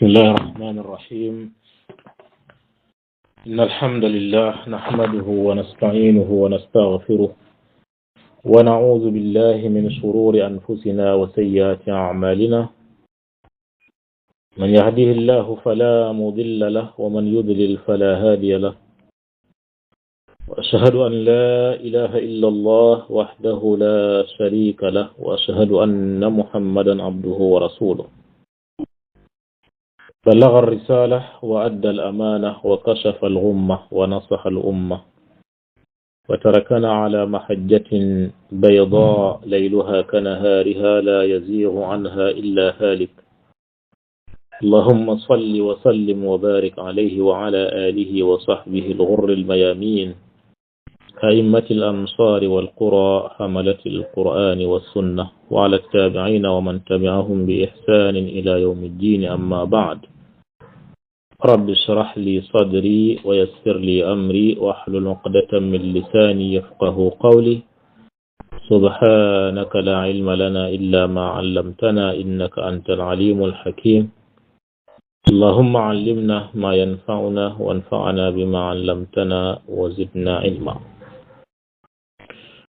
بسم الله الرحمن الرحيم. إن الحمد لله نحمده ونستعينه ونستغفره ونعوذ بالله من شرور أنفسنا وسيئات أعمالنا. من يهده الله فلا مضل له ومن يضلل فلا هادي له. وأشهد أن لا إله إلا الله وحده لا شريك له وأشهد أن محمدا عبده ورسوله. بلغ الرسالة وأدى الأمانة وكشف الغمة ونصح الأمة وتركنا على محجة بيضاء ليلها كنهارها لا يزيغ عنها إلا هالك. اللهم صل وسلم وبارك عليه وعلى آله وصحبه الغر الميامين أئمة الأمصار والقرى حملة القرآن والسنة وعلى التابعين ومن تبعهم بإحسان إلى يوم الدين. أما بعد، رب اشرح لي صدري ويسر لي أمري واحلل عقدة من لساني يفقه قولي. سبحانك لا علم لنا إلا ما علمتنا إنك أنت العليم الحكيم. اللهم علمنا ما ينفعنا وانفعنا بما علمتنا وزدنا علما.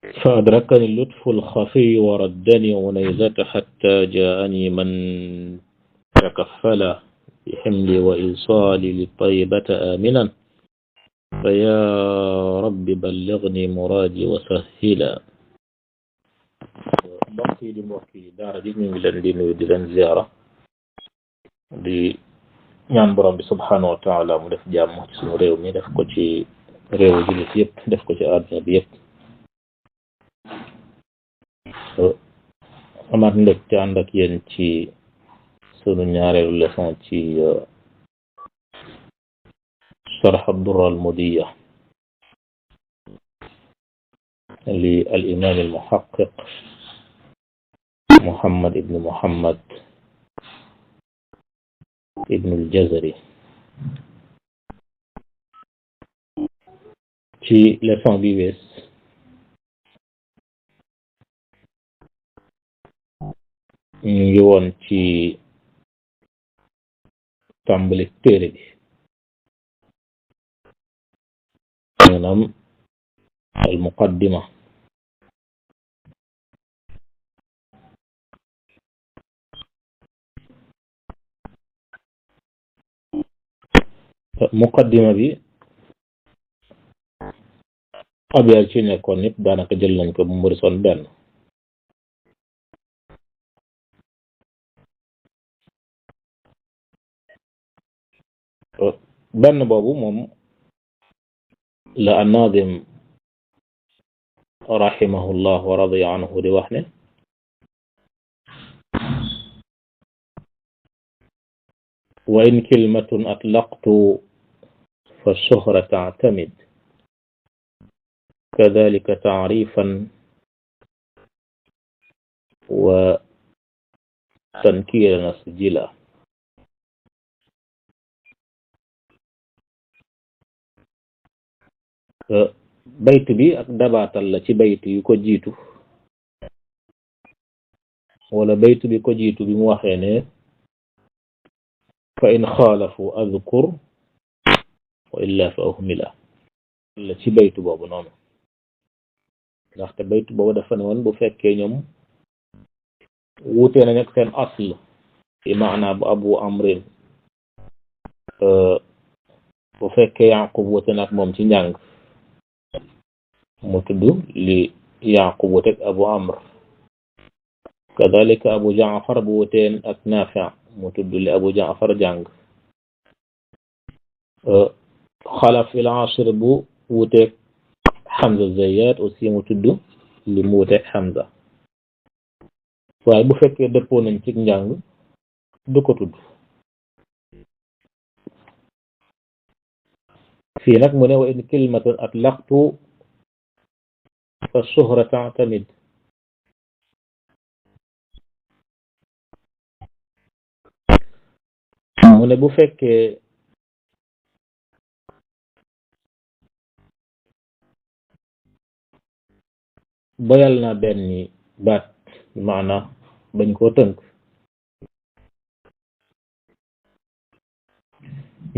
فأدركني اللطف الخفي وردني عنيزة حتى جاءني من تكفل بحملي وإيصالي للطيبة آمنا. فيا رب بلغني مرادي وسهلا. mbokk yi daara ji ñu ngi leen di nuyu di leen ziara di ñaan borom bi subhanahu wa taala mu def jàmm ci suñu réew mi, def ko ci réewu jullit yëpp, def ko ci àdduna bi yëpp. amaat mbégte ànd ak yéen ci sunu ñaareelu leçon ci sharh ad-durra al-mudiya li al-imam al-muhaqqiq Muhammad ibn Muhammad ibn al-Jazari. ci leçon bi wees ñu ngi woon ci tàmbali téere bi, maanaam al muqaddima. muqaddima bi abyaat ci nekkoon yëpp daanaka jël nañ ko bu mu son benn. benn boobu moom la an-Naadim rahimahullah wa radiya anhu di wax ne wa in kalimatun atlaqtu fa shuhra ta'tamid kadhalika ta'rifan wa tankiran asjila. bayt bi ak dabaatal la ci bayt yu ko jiitu, wala bayt bi ko jiitu bi mu waxee ne fa in xaalafu adkur wa illa fa uhmila la ci baytu boobu noonu. ndaxte baytu boobu dafa ne woon bu fekkee ñoom wuutee nañ ak seen asl ci maana bu abu amrin, bu fekkee yaqub wuute nag moom ci njàng mu tudd li yaqub wuuteeg abu amr, kadalika abu jaafar bu wuuteen ak nafi' mu tudd li abu jaafar jàng. xalaf il ashir bu wuuteeg Hamza Zayyat aussi mu tudd li mu wuuteeg Hamza. waaye bu fekkee dëppoo nañ ci njàng du ko tudd. fii nag mu ne wa in kalimatan atlaqtu fa shuhra ta'tamid. mu ne bu fekkee boyal na benn baat maana bañ koo tënk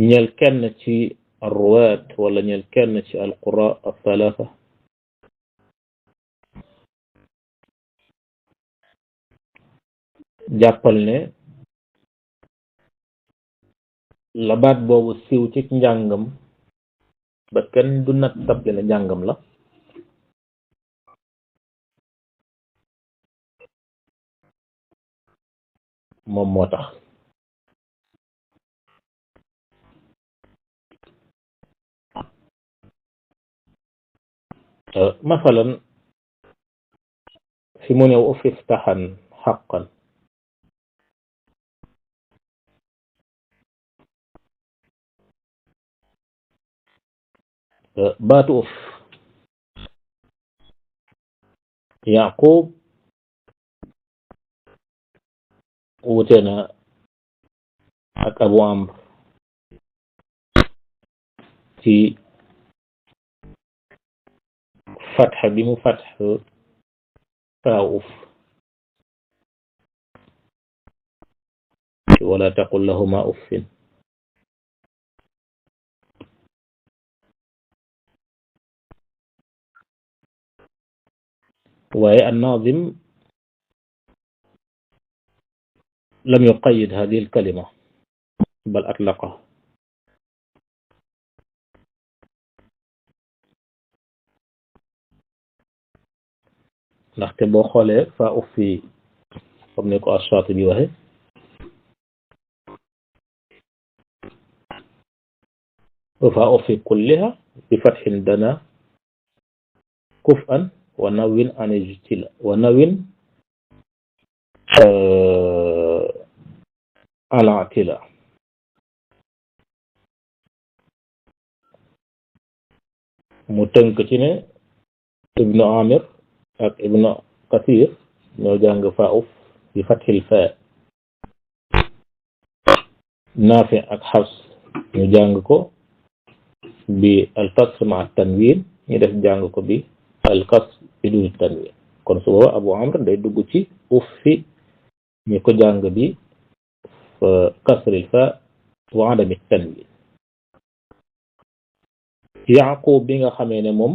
ñeel kenn ci arruwaat wala ñeel kenn ci alqura althalatha jàppal ne la baat boobu siiw ci njàngam ba kenn du nat table ne njàngam la moom moo tax مثلا في من افتحا حقا بات اف يعقوب وتنا ak Abu Amr ci فتح bi mu فتح faa uf ولا تقل لهما اف والناظم لم يقيد هذه الكلمة بل أطلقها ndaxte boo xoolee faa uf fi comme ni ko Ash-Shatibi waxe faa uf kulliha bi fathin dana kuf'an wa nawwin an ijtila wa nawwin ala tila mu tënk ci ne Ibnu Amir ak Ibnu Kathir ñoo jàng faa uf bi fathil faa Naafi ak Hafs ñu jàng ko bi al-kasr ma'a tanwin ñu def jàng ko bi al-kasr bidun tanwin kon su booba Abu Amr day dugg ci uffi ñu ko jàng bi kasril fa wa adami tanwin Yaqub bi nga xamee ne moom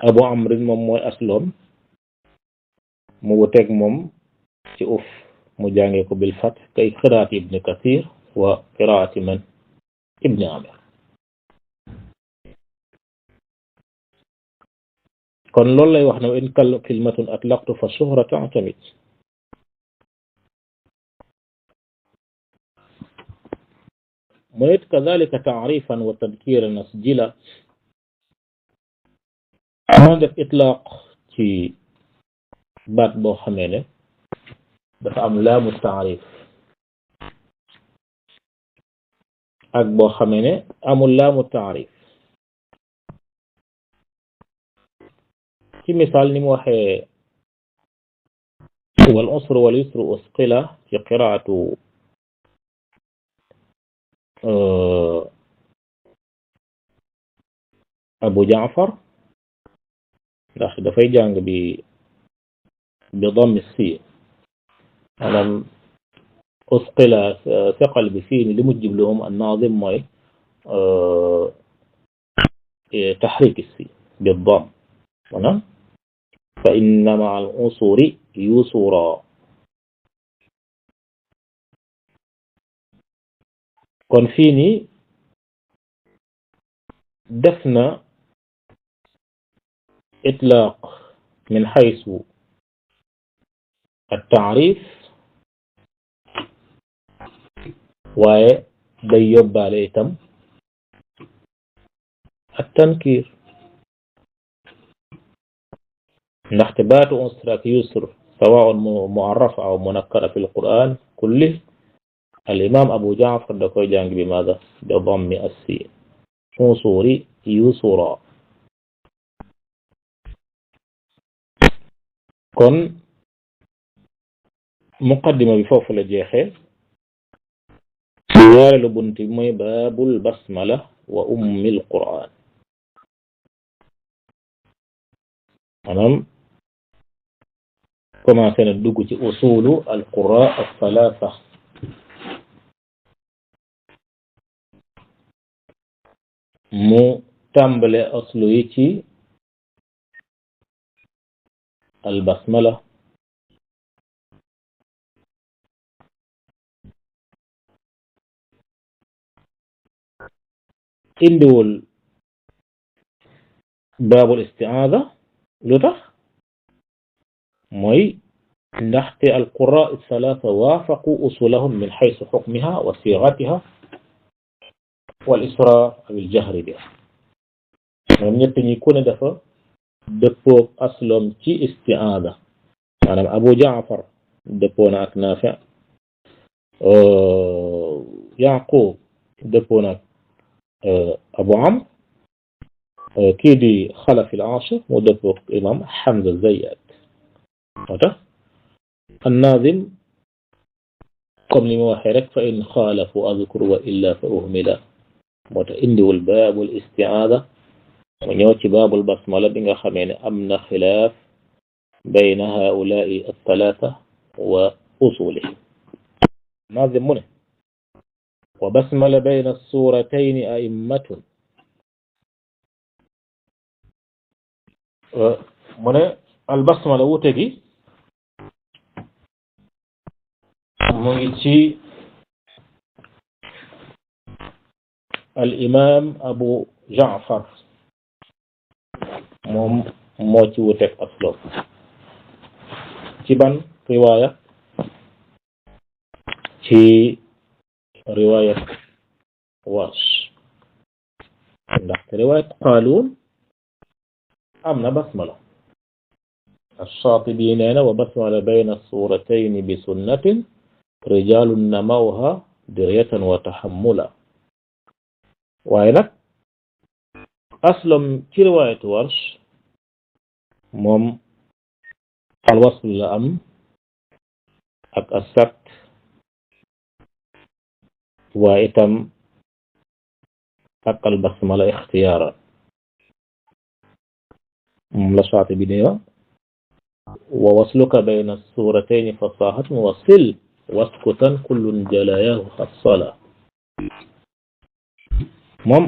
Abu Amr moom mooy asloom mu wuteeg moom ci uff mu jàngee ko bil fath kay qiraati Ibn Kathir wa qiraati man Ibn Amir kon loolu lay wax ne in kalimatun atlaqtu fa shuhra ta'tamid mu it kadhalika ta'rifan wa tadkiran asjila ma def itlaq ci baat boo xamee ne dafa am laamu ta'rif ak boo xamee ne amul laamu ta'rif ci misaal ni mu waxee wal usru wal yusru usqila ci qiraatu Abu Jaafar ndax dafay jàng bi dammi siin maanaam usqila saqal bi siin li mu jubluhum an-naazim mooy tahriik siin bi damm maanaam fa inna ma'al usri yusra kon fii nii def na إطلاق من حيث التعريف ويبقى عليه تم التنكير اختبات أسرة يسر سواء معرفة أو منكرة في القرآن كله الإمام أبو جعفر دكوي جانج بماذا؟ بضم السين أصوري يسرا kon muqaddima bi foofu la jeexee ñaareelu bunt bi mooy baabul basmala wa ummil qur'an maanaam commencé na dugg ci usulu al qura as-salasa mu tàmbale aslu yi ci albasmala indiwul baabul isti'aada lu tax mooy ndaxte alqurraa الثلاثة waafaqu usulahum min xaysu xukmiha wa siigatiha wal israa aw al jahri biha ñoom ñett ñi ku ne dafa dëppoog aslom ci isti'aada maanaam Abu Jaafar dëppoo na ak Naafi Yaqub dëppoo na ak Abu Amr kii di Xalaf al-Aashir mu dëppoog imam Hamza Zayyat moo tax الناظم comme li ma waxee rek fa in xaalafu adkur wa illa fa uhmila moo tax indiwul baabul isti'aada mu ñëw ci baabul basmala bi nga xamee ne am na xilaaf bayna haulaai altalaata wa usulihim naazim mu ne wa basmala bayna suuratayni aimmatun mu ne albasmala wute gi mu ngi ci al imam Abu Jaafar moom moo ci wuteeg aslo ci ban riwaaya ci riwaayat Warsh ndaxte riwaayat Qaaluun am na basmala الشاطبي نينا وبسمل بين السورتين بسنة رجال نموها درية وتحملا وينك أسلم في رواية ورش مم الوصل لأم أك السبت وإتم أك البسملة اختيارا لشاطبي نينا ووصلك بين السورتين فصاحة وصل واسكتا كل جلاياه الصلاة مم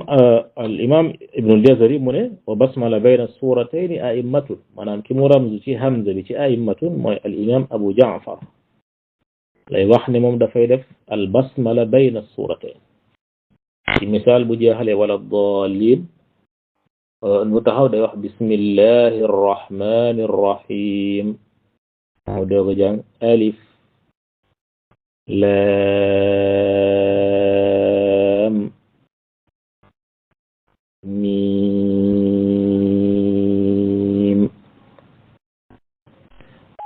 الإمام ابن الجزري منه وبسمل بين السورتين أئمة منام كم رمز في همزة بتي أئمة الإمام أبو جعفر لا يوحن مم دفيدف البسمل بين السورتين في مثال بجاهل ولا الضالين المتحاول يوح بسم الله الرحمن الرحيم ودوغ جان ألف لام ميم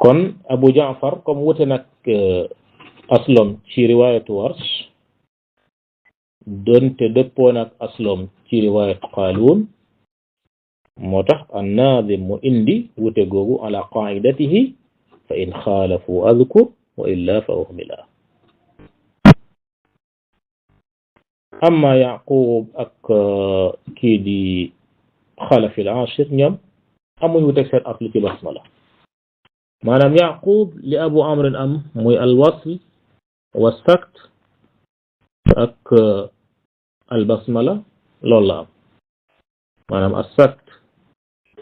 كون أبو جعفر كم وتنك أسلم في رواية ورش دون تدبونك أسلم في رواية قالون موتاخ الناظم عندي وتغوغو على قاعدته فإن خالفوا أذكر وإلا فأهملا أما يعقوب أك كيدي خلف العاشر نيم أمو وتكسر أصل في بسملة مانام يعقوب لأبو عمرو أم موي الوصل والسكت أك البسملة لولا مانام السكت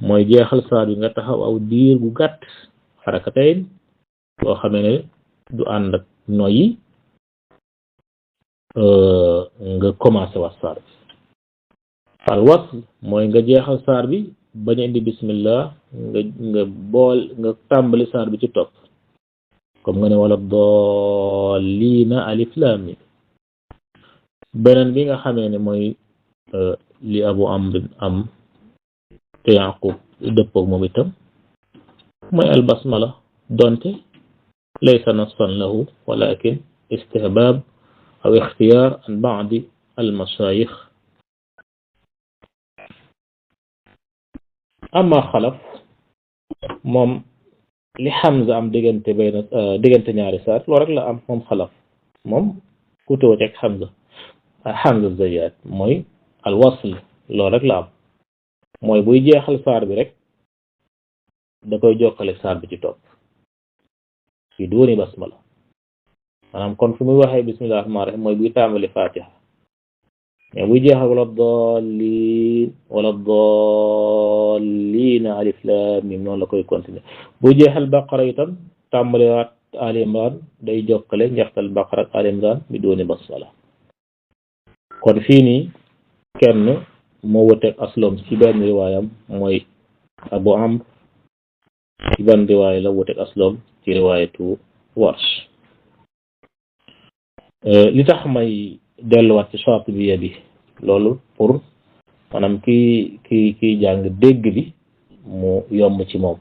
mooy jeexal saar bi nga taxaw aw diir gu gàtt xarakatayn boo xamee ne du ànd ak noyyi nga commencé wax saar bi al wasl mooy nga jeexal saar bi bañ a indi bismillah nga tàmbali saar bi ci topp comme nga ne wala daalliina alif laam miim beneen bi nga xamee ne mooy li Abu Amr am te Yaqub dëppoog moom itam mooy albasmala donte laysa nassan lahu walakin istihbab aw ikhtiyar an ba'di almashayikh amma xalaf moom li Hamza am diggante ñaari saar loolu rek la am moom xalaf moom ku tooteeg Hamza Zayyat mooy alwasl loolu rek la am mooy buy jeexal saar bi rek da koy jokkale saar bi ci topp ci dooni basmala maanaam kon fu muy waxee bismillahir rahmanir rahim mooy buy tàmbali fatiha يعني وجه ولا الضالين ألف لام ميم نون لا كوي كونتيني وجه البقرة يتم تامليات آل عمران day jokkale njaxtal Baqara ak آل عمران بدون بسملة kon fii nii kenn moo wuteeg aslom ci benn riwaayam mooy Abu Amr ci ban riwaaya la wuteeg aslom ci riwaayatu Warsh li tax may delluwaat ci Shaatibiya bi loolu pour maanaam kii jàng dégg bi mu yomb ci moom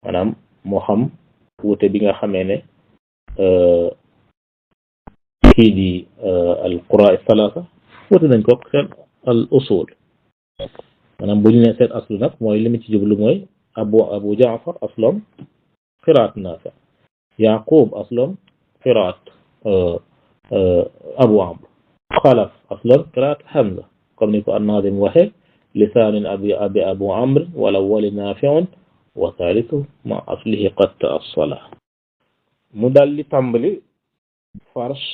maanaam moo xam wute bi nga xamee ne kii di al quraa salaasa wute nañ ko seen al usul maanaam bu ñu ne seen aslu nag mooy li mu ci jublu mooy abu jaafar aslom qiraat naafi yaqub aslom qiraat abu amr xalaf aslom qiraat hamza comme ni ko an-Naadim waxe lisaanin abi abu amr wala wali naafi'un wa thalithu ma aslihi qad ta'assala mu dal li tàmbali farsh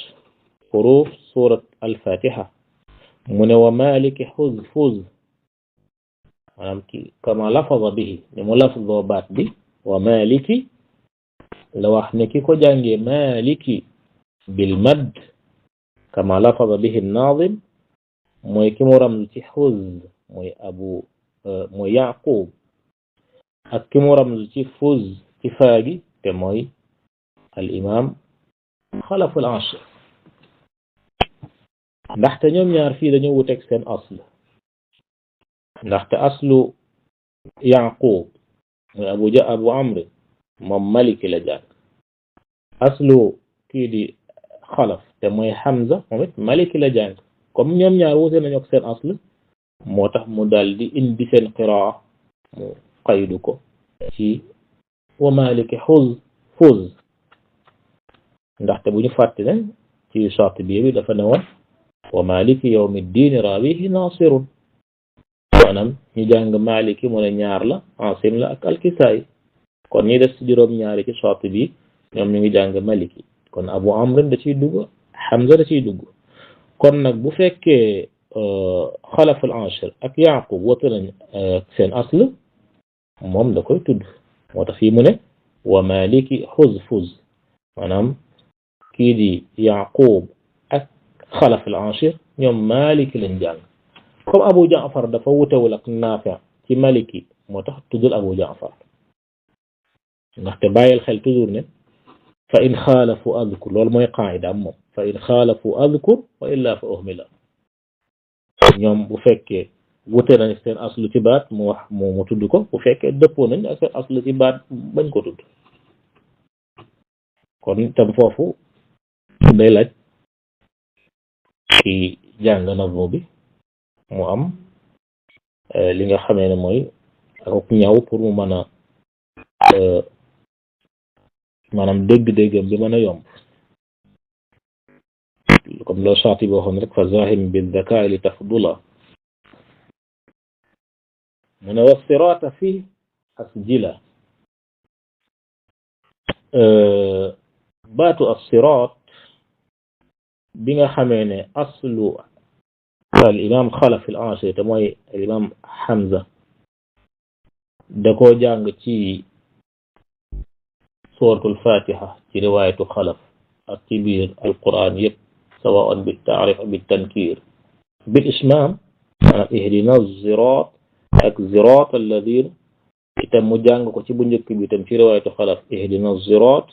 huruf surat al-fatiha mu ne wa maliki fuz maanaam ki kama lafaza bihi ni mu lafzoo baat bi wa maliki la wax ne ki ko jàngee maliki bil madd kama lafaza bihi an-Naadim mooy ki mu ramz ci xuz mooy yaqub ak ki mu ramz ci fuz ci faagi te mooy al imam xalaf al ashir ndaxte ñoom ñaar fii dañoo wuteeg seen asl ndaxte aslu yaqub mooy abu amr moom maliki la jàng aslu kii di xalaf te mooy hamza moom it maliki la jàng comme ñoom ñaar wute nañu ak seen asl moo tax mu daal di indi seen qiraa mu qaydu ko ci wa maliki fuz ndaxte bu ñu fàtte ne ci Shaatibi bi dafa ne woon wa maliki yawmi ddiini raawihi naasirun maanaam ñu jàng maliki mu ne ñaar la Aasim la ak al-Kisaa'i kon ñi des ci juróom ñaari ci Shaatibi ñoom ñu ngi jàng maliki kon Abu Amr da ciy dugg Hamza da ciy dugg kon nag bu fekkee xalaf al-ashir ak yaqub wute nañ seen asl moom da koy tudd moo tax fii mu ne wa maliki fuz maanaam kii di yaqub ak xalaf al-ashir ñoom maliki lañ jàng comme Abu Jaafar dafa wutewul ak Naafi ci maliki moo tax tuddul Abu Jaafar ndaxte bàyyil xel toujours ne fa in xaalafu adkur loolu mooy qaayida am moom fa in xaalafu adkur wa illa fa uhmila ñoom bu fekkee wute nañ seen aslu ci baat mu wax mu tudd ko bu fekkee dëppoo nañ ak seen aslu ci baat bañ ko tudd kon tam foofu day laaj ci jàng nazmu bi mu am li nga xamee ne mooy ak ñaw pour mu mën a maanaam dégg-déggam bi mën a yomb comme loo Shaatibi waxoon rek fa zahim bi zakaa li tafdula mu ne wa siraata fi asjila baatu as-siraat bi nga xamee ne aslu al imam xalaf al-ashir te mooy al imam Hamza da koo jàng ci suuratul Fatiha ci riwaayatu xalaf ak ci biir alquran yëpp sawa'an bit ta'rif bit tankir bil ismaam maanaam ihdina ziraat ak ziraat alladina itam mu jàng ko ci bu njëkk bi itam ci riwaayatu xalaf ihdina ziraat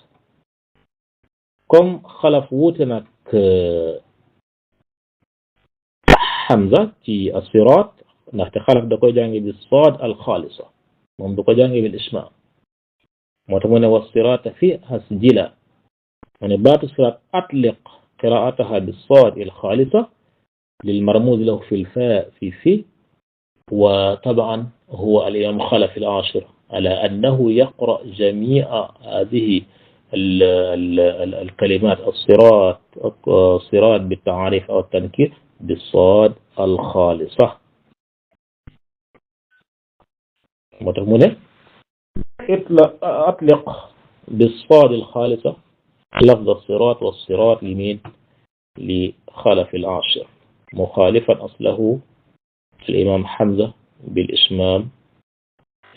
comme xalaf wuute nag Hamza ci as-siraat ndaxte xalaf da koy jànge bi saad al-xaalisa moom du ko jànge bil ismaam moo tax mu ne was-siraata fi asjila mu ne baatu siraat atliq qiraa'ataha bis-saad al-xaalisa للمرموز له في الفاء في وطبعا هو الإمام خلف العاشر على أنه يقرأ جميع هذه الكلمات الصراط بالتعريف أو التنكير بالصاد الخالصة متهمونه أطلق بالصاد الخالصة لفظ الصراط والصراط لمين لخلف العاشر مخالفا أصله الإمام حمزة بالإشمام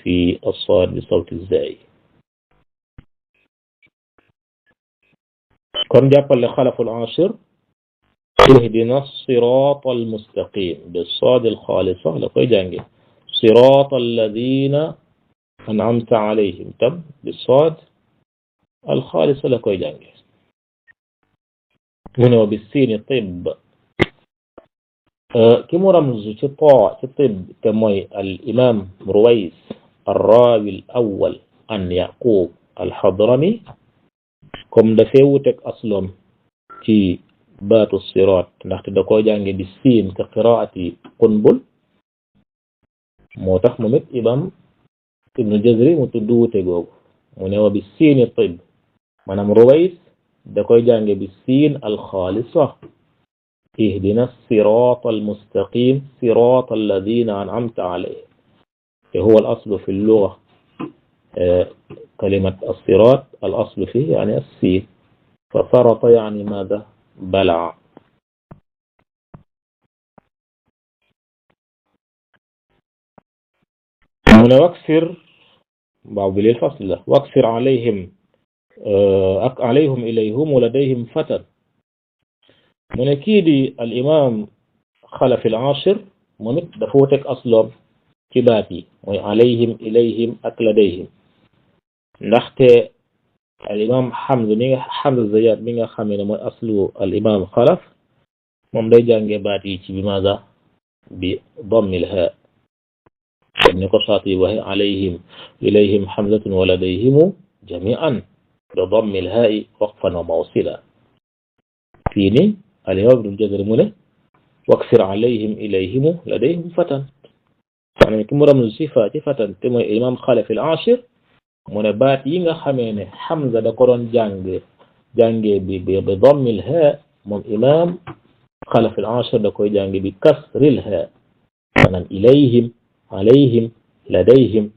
في الصاد بصوت الزاي. كم جاب لخلف العاشر اهدنا الصراط المستقيم بالصاد الخالصة لقي جانجي صراط الذين أنعمت عليهم تب بالصاد الخالصة لقي جانجي هنا وبالسين طب كم رمز طاء طب كموي الإمام رويس الراوي الأول عن يعقوب الحضرمي كم دفوتك أصلا في بات الصراط ndaxte da ko jànge bi siin ka qiraati qunbul moo tax moom it imam ibnu jazri mu tudd wute googu mu ne wa bi siini tib maanaam ruways da koy jànge bi siin alxaalisa ihdina الصراط المستقيم صراط الذين أنعمت عليهم هو الأصل في اللغة كلمة الصراط الأصل فيه يعني السين فصرط يعني ماذا بلع هنا واكسر بعض الفصل ده واكسر عليهم عليهم إليهم ولديهم فتى من أكيد الإمام خلف العاشر ممت دفوتك أصلا كباتي عليهم إليهم لديهم نحت الإمام حمزة الزيات من خمين من أصل الإمام خلف ممدي جانج باتي بماذا بضم الهاء ابن قصاتي وهي عليهم إليهم حمزة ولديهم جميعا بضم الهاء وقفا وموصلا فيني الإمام ابن الجزر منه واكسر عليهم إليهم لديهم فتى يعني كمرة من صفات فتى تم الإمام خلف العاشر منبات ينغ خمينة حمزة دقران جانج بضم الهاء من إمام خلف العاشر دقوي جانج بكسر الهاء يعني إليهم عليهم لديهم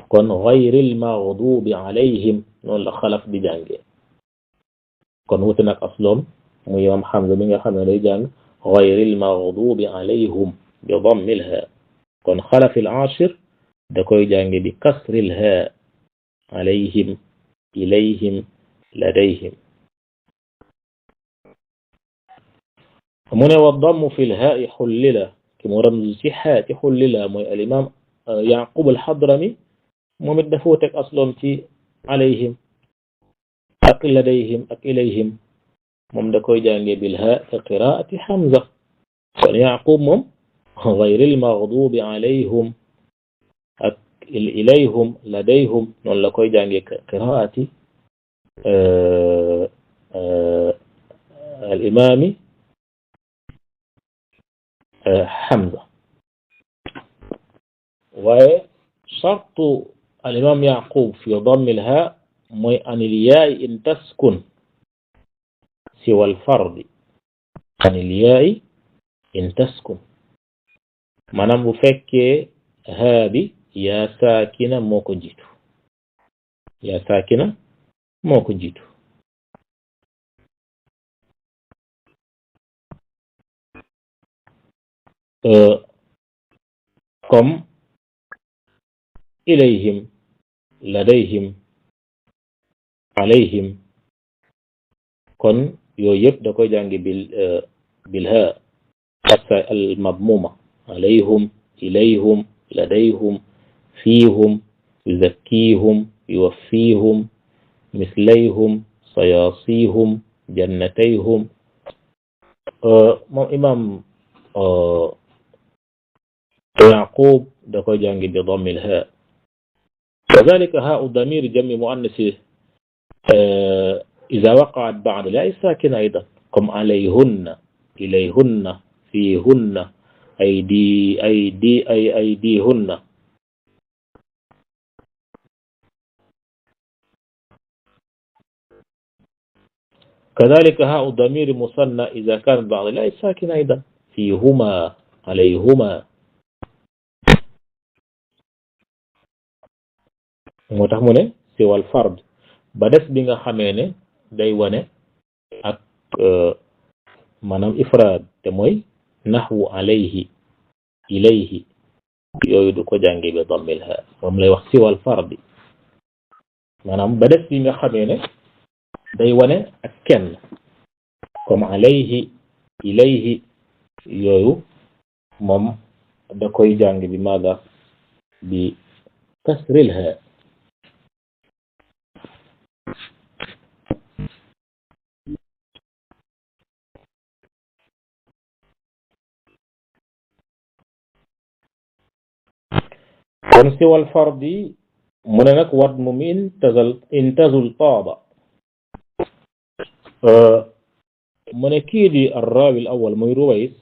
كون غير المغضوب عليهم نون خلف بجانج كون وتنك أصلهم إمام حمزة بن خمينة جانج غير المغضوب عليهم بضم الهاء كون خلف العاشر دقوي جانج بكسر الهاء عليهم إليهم لديهم من والضم في الهاء حلل كما رمز صحات حلل الإمام يعقوب الحضرمي ممد فوتك أصلا في عليهم أقل لديهم إليهم ممد كوي جانجي بالهاء كقراءة حمزة يعقوب مم غير المغضوب عليهم إليهم لديهم نون لكوي جانجي قراءة الإمام حمزة وشرط الإمام يعقوب في ضم الهاء أن الياء إن تسكن سوى الفرد أن الياء إن تسكن منام بفك هذه يا ساكنة موكو جيتو يا ساكنة موكو جيتو كم إليهم لديهم عليهم كن يويب دكو جانجي بالهاء المضمومة عليهم إليهم لديهم فيهم يزكيهم يوفيهم مثليهم صياصيهم جنتيهم إمام يعقوب دكو جانجي بضم الهاء وذلك هاء الضمير جمع مؤنث إذا وقعت بعد لا ساكنة أيضا قم عليهن إليهن فيهن أيديهن كذلك هاء الضمير مثنى إذا كانت بعد لا ساكنة أيضا فيهما عليهما متهمونه سوى الفرد بدس بيغا خامene day wone ak manam ifrad te moy naxwu alayhi ilayhi yooyu du ko jànge bi dammil ha moom lay wax siwal fardi maanaam ba def yi nga xamee ne day wane ak kenn comme alayhi ilayhi yooyu moom da koy jàng bi maada bi kasril ha kon siwal fardi mu ne nag wat mu mi intazul taaba mu ne kii di arraawi al awal muy Ruways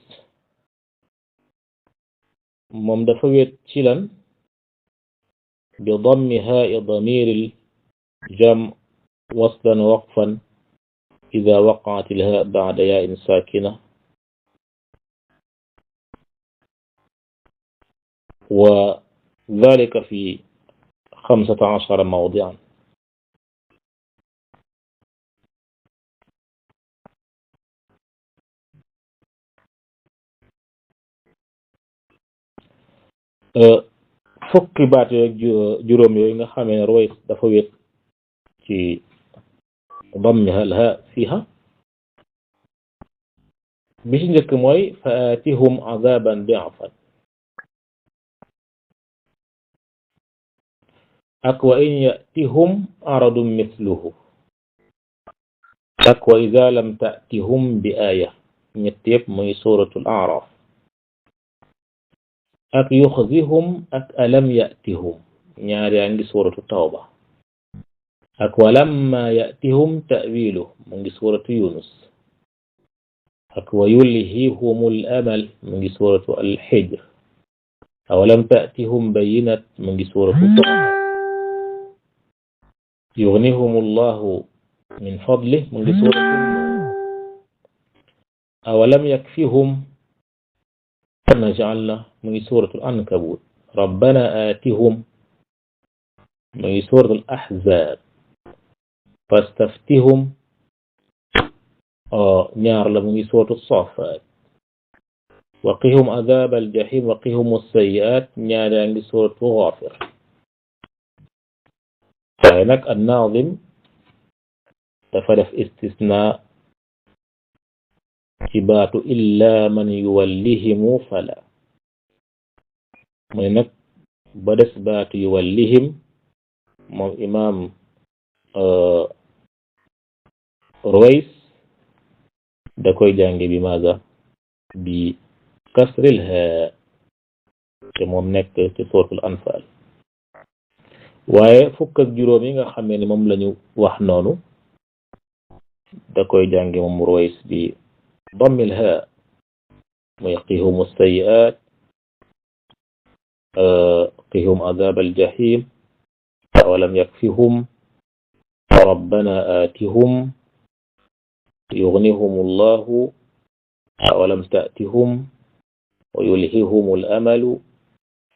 moom dafa wéet ci lan bi dammi haa'i damiril jam waslan waqfan ida waqaat il haa ba'da yaa'in saakina wa ذلك في 15 موضعا fukki baat yooyu juróom yooyu nga xamee ne Ruways dafa wéet ci dammiha al-haa fiiha bi ci njëkk mooy fa aatihum azaaban di'fan ak wa in ya'tihum aradun mithluhu ak wa idha lam ta'tihum bi aaya ñett yëpp muy suratul a'raf ak yukhzihum ak alam ya'tihum ñaar yaa ngi suratu tawba ak wa lamma ya'tihum ta'wiluhu mu ngi suratu yunus ak wa yulhihumul amal mu ngi suratu al-hijr aw lam ta'tihum bayyinat mu ngi suratu يغنيهم الله من فضله من سورة أولم يكفيهم أن جعلنا من سورة العنكبوت ربنا آتهم من سورة الأحزاب فاستفتهم نار من سورة الصافات وقهم عذاب الجحيم وقهم السيئات نار من سورة غافر waaye nag an-Naazim dafa def istisna ci baatu illa man yuwallihimu fala mooy nag ba des baatu yuwallihim moom imaam Ruways da koy jànge bi maaga bi kasril haa te moom nekk ci suuratul Anfaal waaye fukk ak juróom yi nga xamee ne moom lañu wax noonu da koy jànge moom Ruways bi dammil haa muy qihum as-sayyi'aat qihum adhaab al-jahiim awalam yakfihum rabbana aatihum yughnihum allahu awalam ta'tihum wa yulhihum al-amalu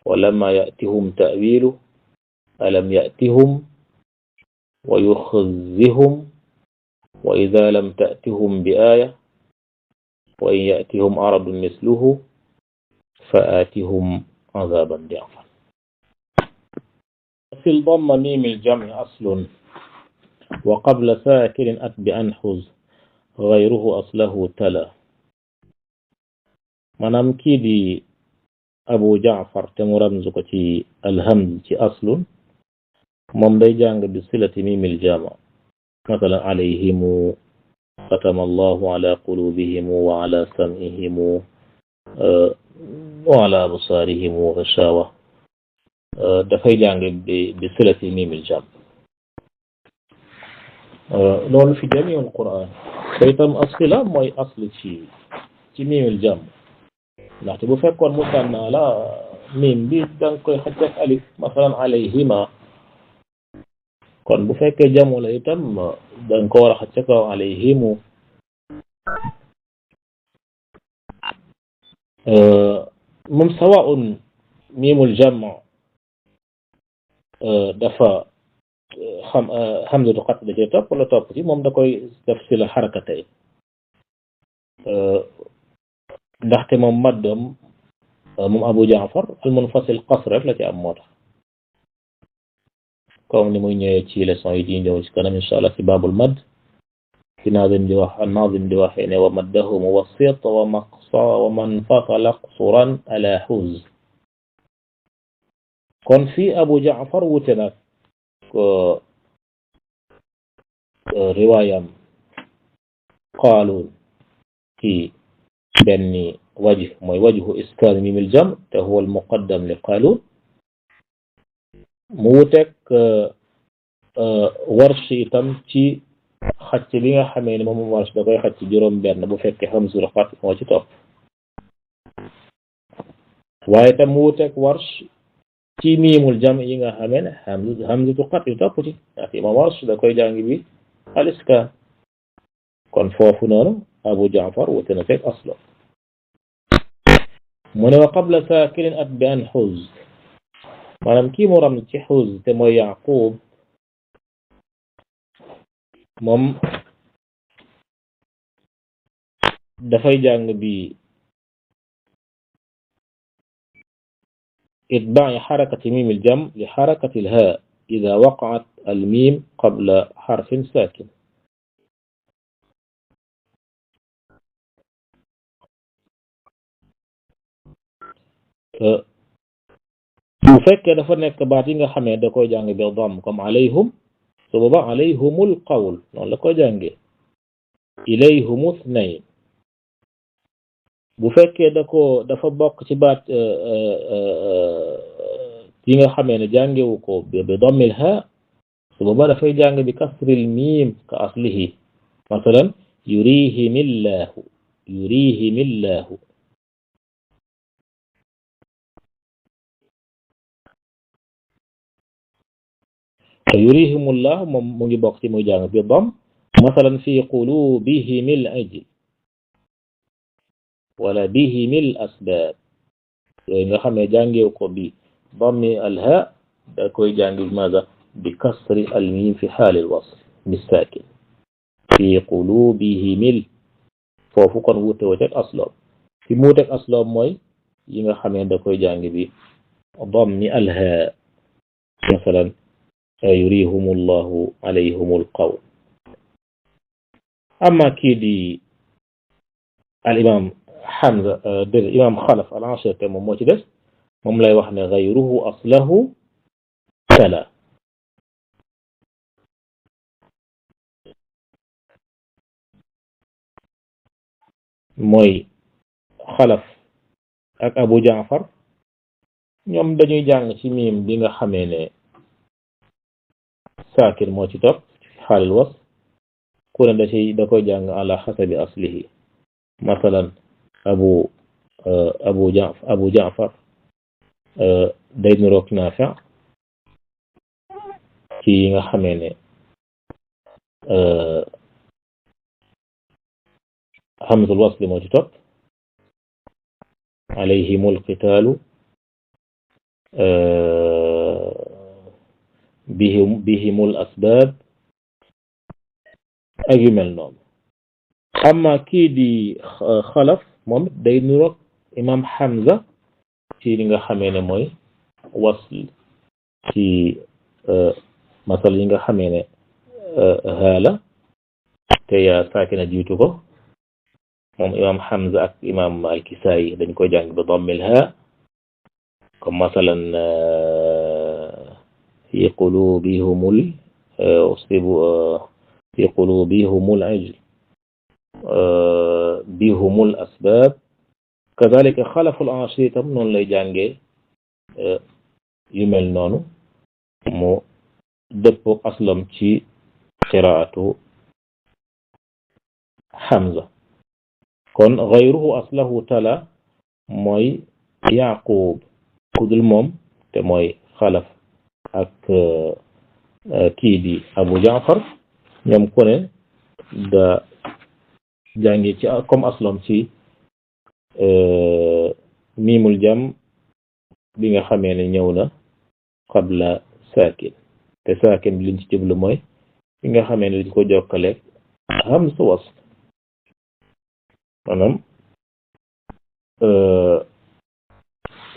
walamma ya'tihum ta'wiiluhu ألم يأتهم ويخزهم وإذا لم تأتهم بآية وإن يأتهم عرض مثله فآتهم عذابا ضعفا في الضم ميم الجمع أصل وقبل ساكن أتبع أنحز غيره أصله تلا manam kii di Abu Jaafar te mu ramzu ko ci alhamd ci aslun moom day jàng bi silati mimil jama masalan alayhimu xatama allahu ala qulubihimu wa ala sam'ihimu wa ala absaarihimu ghishawa dafay jàng bi silati mimil jam loolu fi jamiul Qur'an te itam asila mooy asl ci mimil jam ndaxte bu fekkoon musanna la mim bi danga koy xëcc ak alif masalan alayhima kon bu fekkee jamu la itam danga ko war a xëcc kaw alayhimu moom sawaun mimul jam dafa hamzatu qat da cee topp wala topp ci moom da koy def si la xarakatay ndaxte moom maddam moom Abu Jaafar al munfasil qasr rek la ci am moo tax comme ni muy ñëwee ci leçon yi di ñëw ci kanam insha allah ci baabul madd ci naazim di wax an-naazim di waxee ne wa maddahu muwassit wa maqsa wa man fasala qsuran ala huz kon fii Abu Jaafar wute nag ko riwaayam qaaluun ci benn wajh mooy wajhu iskaan mim al jam te huwa al muqaddam li qaaluun mu wuteeg warsh itam ci xacc bi nga xamee ne moom warsh da koy xacc juróom benn bu fekkee hamzul qat moo ci topp waaye itam mu wuteeg warsh ci miimul jam yi nga xamee ne hamzatu qat yu topp ci ndax imam warsh da koy jàng bi al iskaan kon foofu noonu Abu Jaafar wute na teg aslo mu ne wa qabla saakinin at bi an xuz maanaam kii mu ram ci xuz te mooy Yaqub moom dafay jàng bi itbaa'i xarakati miim al jam li xarakati al haa ida waqaat al miim qabla xarfin saakin bu fekkee dafa nekk baat yi nga xamee da koy jàng bi dam comme alayhum su booba alayhumul qawl noonu la koy jàngee ilayhumu ithnayn bu fekkee dafa bokk ci baat yi nga xamee ne jàngewu ko bi dammil ha su booba dafay jàng bi kasril miim ka aslihi masalan yurihimillahu yurihimullah moom mu ngi bokk ci muy jàng bi dam masalan fi qulubihimil ajl wala bihimil asbab yooyu nga xamee jàngeew ko bi dammi alha da koy jàng bi maza bi kasri almim fi xaalil wasl bi saakin fi qulubihimil foofu kon wuute wuteeg asloom fi mu wuteeg asloom mooy yi nga xamee da koy jàng bi dammi alha masalan yurihumullahu alayhumul qawl amma kii di al imam Hamza dégg imam Xalaf al Ashir te moom moo ci des moom lay wax ne gayruhu aslahu tala mooy Xalaf ak Abu Jaafar ñoom dañuy jàng ci miim bi nga xamee ne saakin moo ci topp xaalil was ku ne da koy jàng ala xasabi aslihi masalan Abu Jaafar day niroog Naafi' ci yi nga xamee ne hamzul wasli moo ci topp alayhimul qitaalu bihimul asbaab ak yu mel noonu amma kii di Xalaf moom day niroog imam Hamza ci li nga xamee ne mooy wasl ci masal yi nga xamee ne haala te yaa saakina jiitu ko moom imam Hamza ak imam al-Kisaayi dañ koy jàng bi dammil haa comme masalan fi qulubihimul fi qulubihimul ajl bihumul asbaab kazalika Xalaful Ashir tam noonu lay jàngee yu mel noonu mu dëppoo aslam ci qiraatu Hamza kon gayruhu aslahu tala mooy Yaqub kudul moom te mooy Xalaf ak kii di Abu Jaafar ñoom ku ne da jàngi ci comme aslam ci miimul jam bi nga xamee ne ñëw na qabla saakin te saakin bi liñ ci jublu mooy bi nga xamee ne liñ ko jokkaleeg hamza wasl maanaam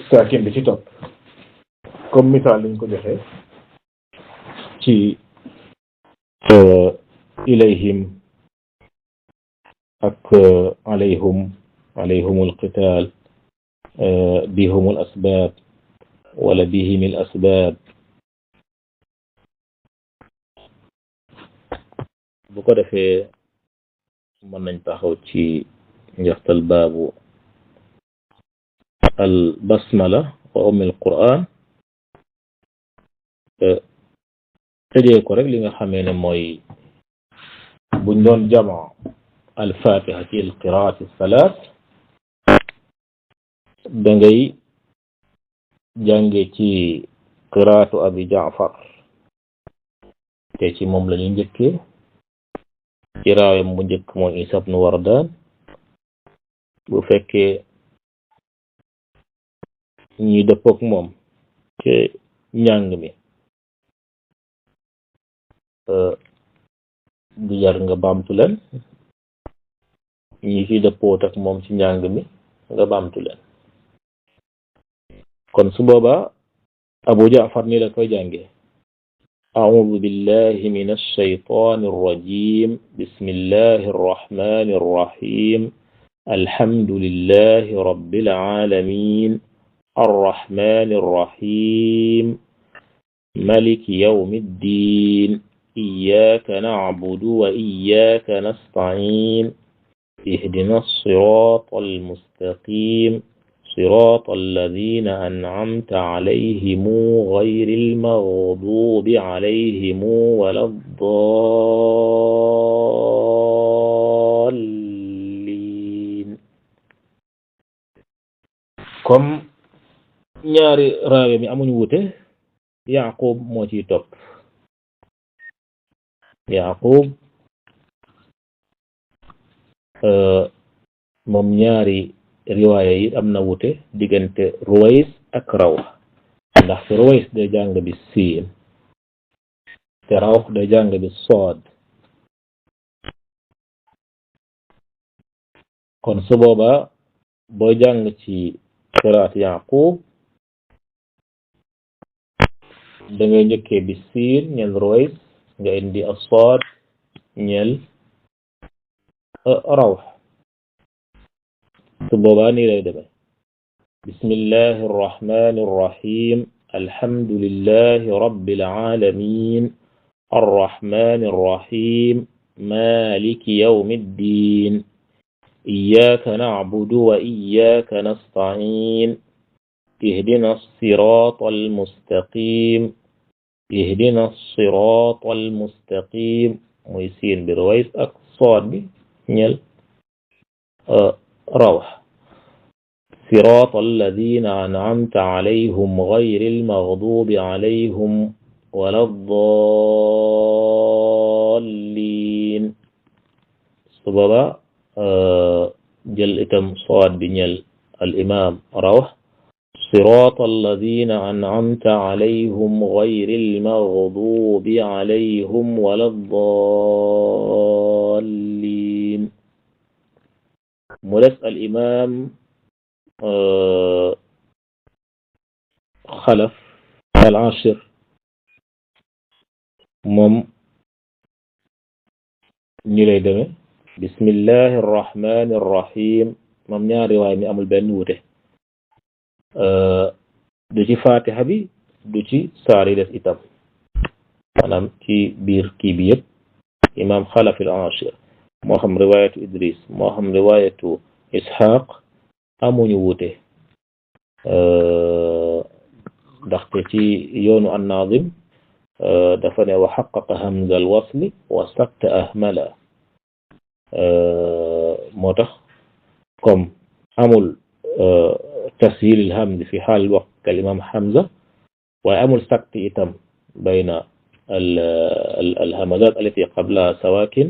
saakin bi ci topp comme misaal lañ ko joxe ci ilayhim ak alayhumul qitaal bihumul asbaab wala bihimil asbaab. bu ko defee mën nañ taxaw ci njaxtal baabu al basmala wa ummil qur'an tëjee ko rek li nga xamee ne mooy buñ doon jamaa al fatiha ci al qiraati salaat da ngay jànge ci qiraatu abi jaafar te ci moom la ñu njëkkee ci raawam bu njëkk mooy Isa ibn Wardaan. bu fekkee ñi dëppook moom ci njàng mi du jar nga baamtu leen, ñi ci dëppoot ak moom ci njàng mi nga baamtu leen. kon su boobaa Abu Jaafar ni la koy jànge: أعوذ بالله من الشيطان الرجيم بسم الله الرحمن الرحيم الحمد لله رب العالمين الرحمن الرحيم ملك يوم الدين إياك نعبد وإياك نستعين اهدنا الصراط المستقيم صراط الذين أنعمت عليهم غير المغضوب عليهم ولا الضالين. comme ñaari raawe mi amuñ wute, Yaqub moo ciy topp. Yaqub moom ñaari riwaaya yi am na wute diggante Ruways ak Rawh, ndax te Ruways day jàng bi siin te Rawh day jàng bi sood. kon su boobaa boo jàng ci qiraat Yaqub da ngay njëkkee bi siin ñeel Ruways nga indi as-sood ñeel Rawh. su boobaa nii lay demee: bismillahi arrahmani arrahim alhamdulillahi rabbil alamin arrahmani arrahim maliki yawmi ddin iyyaka na'budu wa iyyaka nasta'in ihdina as-sirata al-mustaqim ihdina as-sirata al-mustaqim muy siin bi Ruways ak sood bi ñeel Rawh. صراط الذين أنعمت عليهم غير المغضوب عليهم ولا الضالين. سببا جل إتم صاد بنيل الإمام Rawh صراط الذين أنعمت عليهم غير المغضوب عليهم ولا الضالين. ملس الإمام Xalaf al-Ashir moom ñi lay demee: bismillahi arrahmani arrahim. moom ñaari waay mi amul benn wute, du ci fatiha bi du ci saari des itam, maanaam ci biir kii bi yëpp imam Xalaf al-Ashir moo xam riwayatu Idris moo xam riwayatu Ishaq amuñu wute, ndaxte ci yoonu an-Nazim dafa ne wa haqqaqa hamza al-wasli wa sakta ahmala. moo tax comme amul tashiil al-hamz fi haal al-waqf kal imam Hamza, waaye amul sakt itam bayna al-hamazat allati qablaha sawakin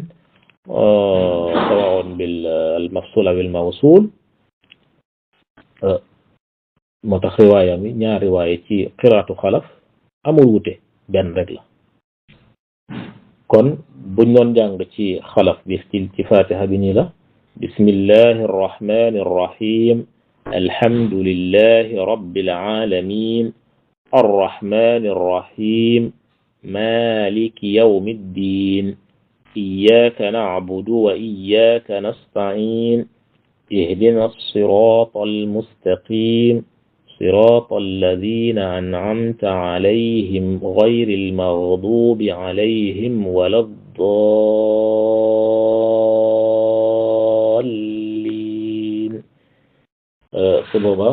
sawaa'un bil-mafsuul aw bil-mawsuul. moo tax riwaaya mi ñaar riwaaya ci qiraatu Xalaf amul wute, benn rek la. kon buñ doon jàng ci Xalaf bi ci fatiha bi nii la: bismillahi arrahmani arrahim الحمد لله رب العالمين الرحمن الرحيم مالك يوم الدين إياك نعبد وإياك نستعين اهدنا الصراط المستقيم صراط الذين أنعمت عليهم غير المغضوب عليهم ولا الضالين سببا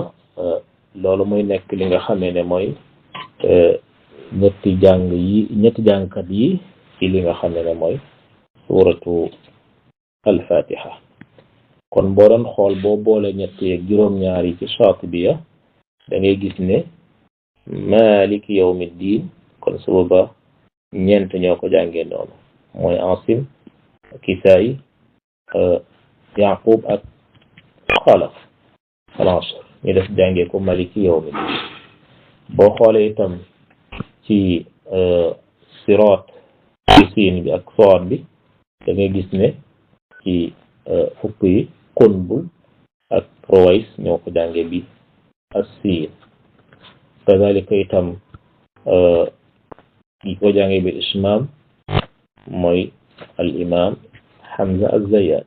loolu muy nekk li nga xamee ne mooy ñetti jàngkat yi ci li nga xamee ne mooy suuratu al-Fatiha kon boo doon xool boo boole ñett yeeg juróom-ñaar yi ci Shaatibiya da ngay gis ne Maaliki yawmi diin kon su boobaa ñeent ñoo ko jàngee noonu mooy Asim Kisaayi Yaqub ak Xalaf al-Ashar ñu def jàngee ko Maaliki yawmi diin boo xoolee itam ci Siraat ci siin bi ak Saad bi da ngay gis ne ci fukk yi Qunbul ak Ruways ñoo ko jàngee bi as-siin kazalika itam yi ko jàngee bi Ishmaam mooy al imam Hamza az-Zayyat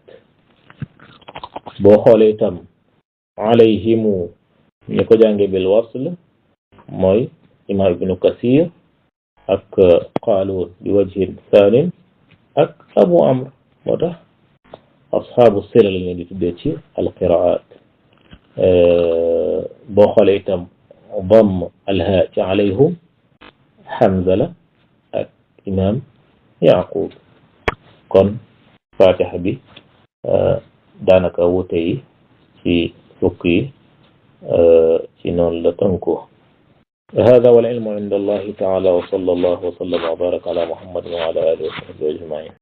boo xoolee itam alayhimu ñi ko jàngee bil wasl mooy imam Ibnu Kasir ak Qaaluun bi wajhin thaanin ak Abu Amr moo tax asxaabu sila lañ leen di tuddee ci alqiraat boo xoolee itam damm alhaa ci alayhum Hamza la ak imam Yaqub kon fatiha bi daanaka wute yi ci fukk yi ci noonu la tënkoo هذا والعلم عند الله تعالى وصلى الله وسلم وبارك على محمد وعلى آله وصحبه أجمعين